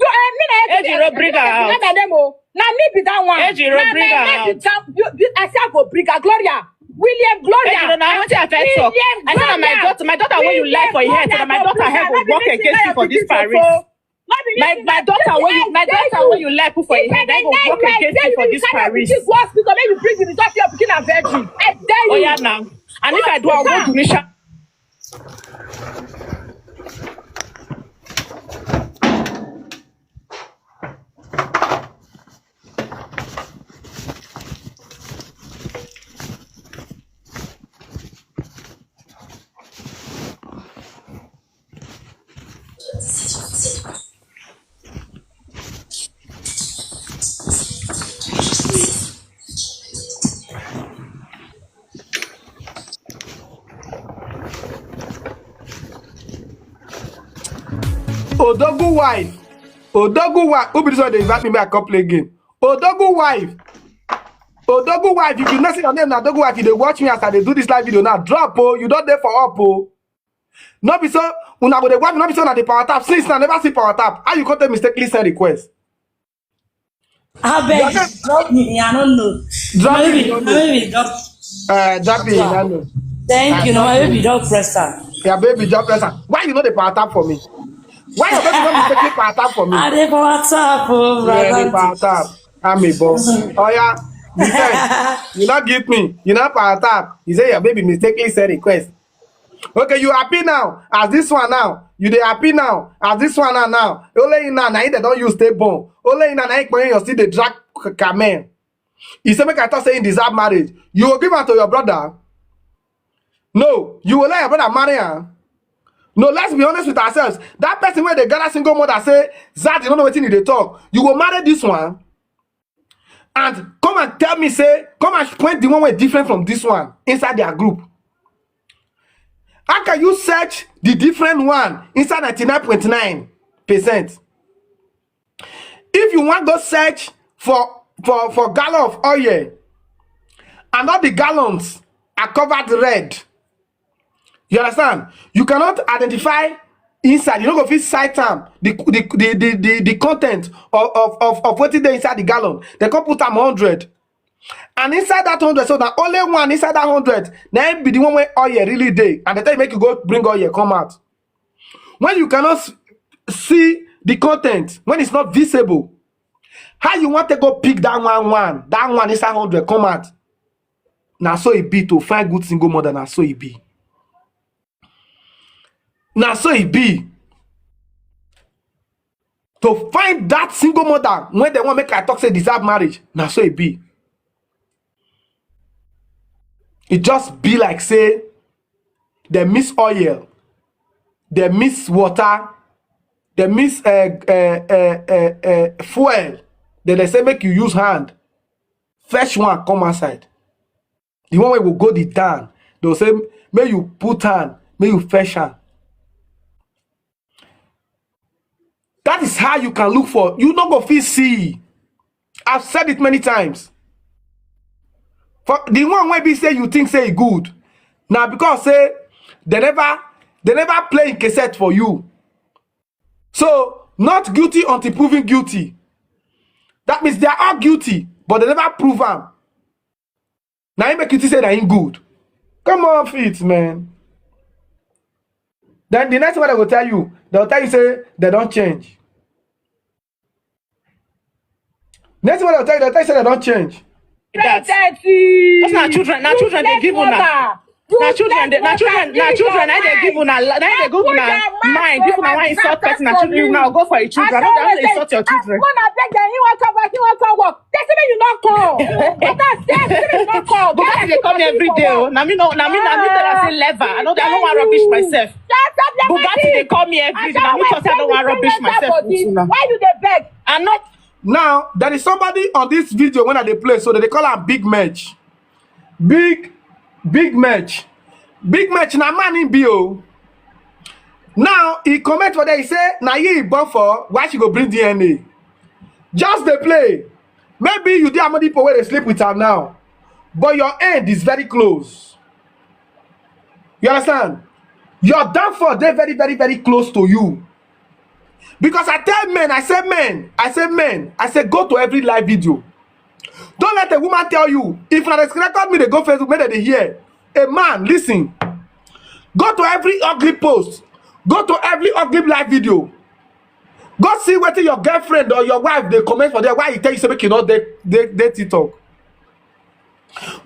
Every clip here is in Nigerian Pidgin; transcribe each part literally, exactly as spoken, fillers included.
You, eh, me na Ejiro bring her out. Na dem o. Na me be that one. Ejiro bring her out. You, you, I say I go bring her. Gloria. William Gloria. Ejiro, na wetin I fit talk. I say na my daughter, my daughter wey you like for your head, na my daughter head go work against you for this parish. My, my daughter wey you, my daughter wey you like put for your head, head go work against you for this parish. Go hospital, make you bring the result of your pikin and virgin. I tell you. Oh yeah, now. And if I do, I won't do mission. Odogu wife. Odogu wife. Who be this one dey invite me make I come play game? Odogu wife. Odogu wife, if you know say your name na Odogu wife, you dey watch me as I dey do this live video now. Drop, oh, you don dey for up, oh. No be so una go dey wife, no be so una dey power tap. Since una never see power tap, how you come take mistakenly send request? Abeg, drop me, I don't know. Drop me, you don't know. My baby, drop. Uh, drop me, you don't know. Thank you. No, my baby, don't press her. Your baby, don't press her. Why you no dey power tap for me? Why your baby no mistakenly power tap for me? I dey power tap, oh, brother. Yeah, dey power tap. I'm a boss. Oh yeah, you no give me. You no power tap. You say your baby mistakenly send request. Okay, you happy now as this one now. You dey happy now as this one now now. Only in now, na him dem don use take born. Only in now, na him kpon your still dey drag camel. He say make I talk say he deserve marriage. You go give am to your brother? No, you will let your brother marry am? No, let's be honest with ourselves. That person where they gather single mother say, "Zad, you don't know what you need to talk." You will marry this one and come and tell me, say, come and point the one way different from this one inside their group. How can you search the different one inside ninety-nine point nine percent? If you want go search for for for gallon of oil and all the gallons are covered red, you understand? You cannot identify inside. You no go fit sight am the the the the, the, the content of of of, of wetin dey inside the gallon. They come put am hundred, and inside that hundred, so na only one inside that hundred na im be the one wey oil really dey, and they tell you make you go bring oil come out. When you cannot s- see the content, when it's not visible, how you want to go pick that one one, that one inside hundred come out? Na so e be to find good single mother. Na so e be. Na so e be to find that single mother when they want make I talk say deserve marriage. Na so e be. E just be like say they miss oil, they miss water, they miss uh, uh, uh, uh, uh, fuel. Then they say make you use hand, fetch one, come outside. The one wey go go the town, they'll say make you put hand, make you fetch hand. That is how you can look for. You no go fit see. I've said it many times. For the one wey be say you think say e good, na because say they never they never play in cassette for you. So not guilty until proven guilty. That means they are all guilty, but they never prove am. Now you make you think say that ain't good. Come off it, man. Then the next one I will tell you, they'll tell you say they don't change. Next one I'll tell you, they'll tell you say they don't change. That. That's not children. Now children they give una. Now children, they, now children, now children, now they give una, now they give una mind. If una want insult person, now children, now go for your children. I don't want to insult your children. When I beg them, he won't come back, he won't come work. They say make you not come. But that's they say make you not come. Bugatti they come here every day. Oh. Na me no, na me, na me tell I say lever. I don't, I don't want rubbish myself. Bugatti they come here every day. Na me talk say I don't want rubbish myself. Why you dey beg? I not. Now there is somebody on this video when I dey play, so they call am Big Merch. Big, Big Merch. Big Merch na man in B O. Now he comment for there, he say na you he born for, why she go bring D N A? Just dey play. Maybe you dey among the people where they sleep with her now, but your end is very close. You understand? Your downfall dey very, very, very close to you. Because I tell men, I say men, I say men, I say go to every live video. Don't let a woman tell you. If na dey record me, they go Facebook, make they dey hear. A man, listen. Go to every ugly post. Go to every ugly live video. Go see wetin your girlfriend or your wife dey comment for there. Why he tell you say make you not dey dey dey TikTok?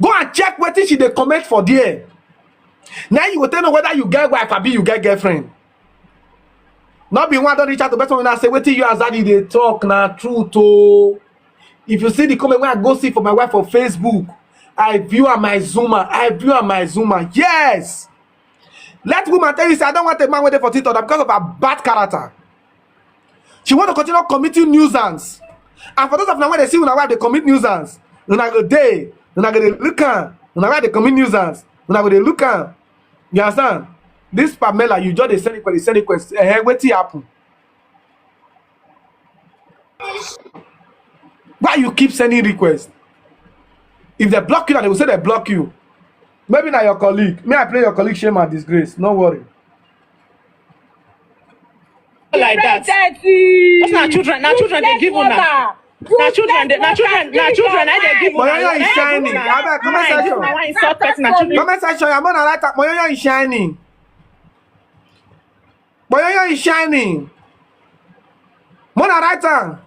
Go and check wetin she dey comment for there. Now you go tell know whether you get wife abi you get girlfriend. Not be one don reach out to person and say wetin you and Zaddy dey talk na truth o. If you see the comment wey I go see for my wife for Facebook, I view am my Zuma, I view am my Zuma. Yes. Let woman tell you say I don't want a man wey dey for TikTok na because of her bad character. She want to continue committing nuisance. And for those of una wey dey see una wife dey commit nuisance, una go dey, una go dey look am. Una wife dey commit nuisance, una go dey look am. You understand? This Pamela, you just dey send request, dey send request. Eh, wetin happen? Why you keep sending requests? If they block you, now they will say they block you. Maybe na your colleague. May I play your colleague shame and disgrace? No worry. Like that. That's not children. Now children they give una. Now children, they, now children, now children, I they give una. Boyoyo is shining. Abeg, comment section. Now insult person, now children. Comment section. I'm gonna write up. Boyoyo is shining. Boyoyo is shining. Mona write am.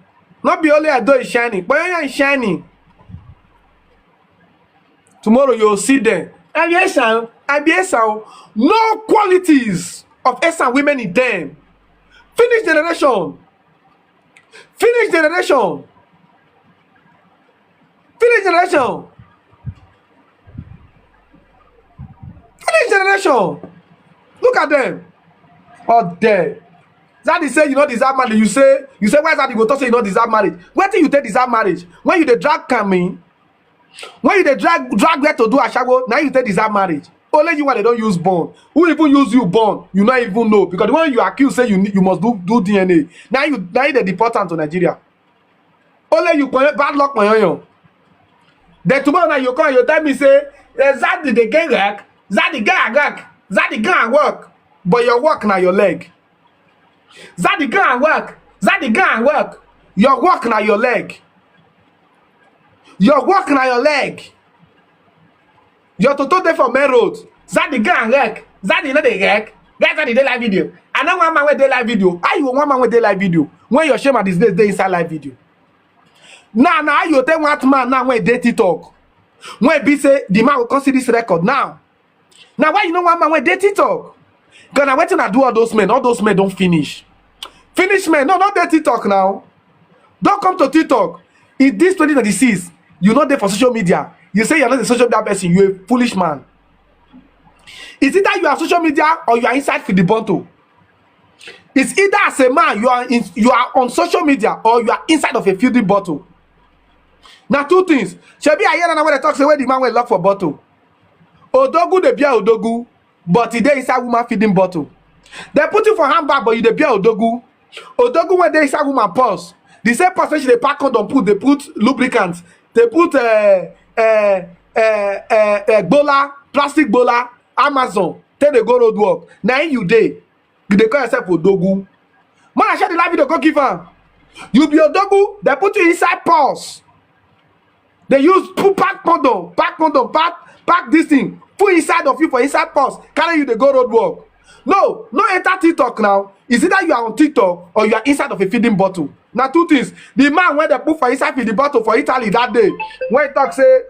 Not be only Edo is shining. Boyoyo is shining. Tomorrow you'll see them. I be Esan. I be Esan. No qualities of Esan women in them. Finish generation. Finish generation. Finish generation. This generation. Look at them. All there. Zaddy say you no deserve marriage. You say, you say, why Zaddy go talk say you no deserve marriage? Wetin you take deserve marriage? When you dey drag Kami, when you dey drag, drag where to do ashawo, now you take deserve marriage. Only you when they don't use born. Who even use you born? You not even know, because when you accuse say you need, you must do, do D N A. Now you, now you dey deport am to Nigeria. Only you, bad luck, my young. Then tomorrow now you come, you tell me say, eh, Zaddy dey get work, Zaddy get work, Zaddy go and work, but your work na your leg. Zaddy go and work, Zaddy go and work, your work na your leg. Your work na your leg. Your toto dey for main road. Zaddy go and work. Zaddy no dey work. Guys, Zaddy dey live video. I know one man wey dey live video. How you want one man wey dey live video when your shame and disgrace dey inside live video? Now, now how you take one man now when dey TikTok? When be say the man will come see this record now. Now why you know one man wey dey TikTok? Because now wetin I do all those men, all those men don't finish. Finish men, no, not dey TikTok now. Don't come to TikTok. In this twenty twenty-six, you not there for social media. You say you're not a social media person. You're a foolish man. It's either you are social media or you are inside for the bottle. It's either as a man you are in, you are on social media or you are inside of a feeding bottle. Now two things. Shebi I hear na when they talk say where the man will lock for bottle. Odogu dey bear Odogu, but he dey inside woman feeding bottle. They put you for handbag, but you dey bear Odogu. Odogu when dey inside woman purse. The same purse wey she dey pack condom put, they put lubricant, they put uh, uh, uh, uh, uh, gbola, plastic gbola, Amazon, take dey go road work. Na him you dey. You dey call yourself Odogu. Man, I share the live video, go give am. You be Odogu, they put you inside purse. They use put pack condom, pack condom, pack, pack this thing, put inside of you for inside purse, carry you dey go road work. No, no enter TikTok now. It's either you are on TikTok or you are inside of a feeding bottle. Now two things. The man when they put for inside feeding bottle for Italy that day, when he talk say,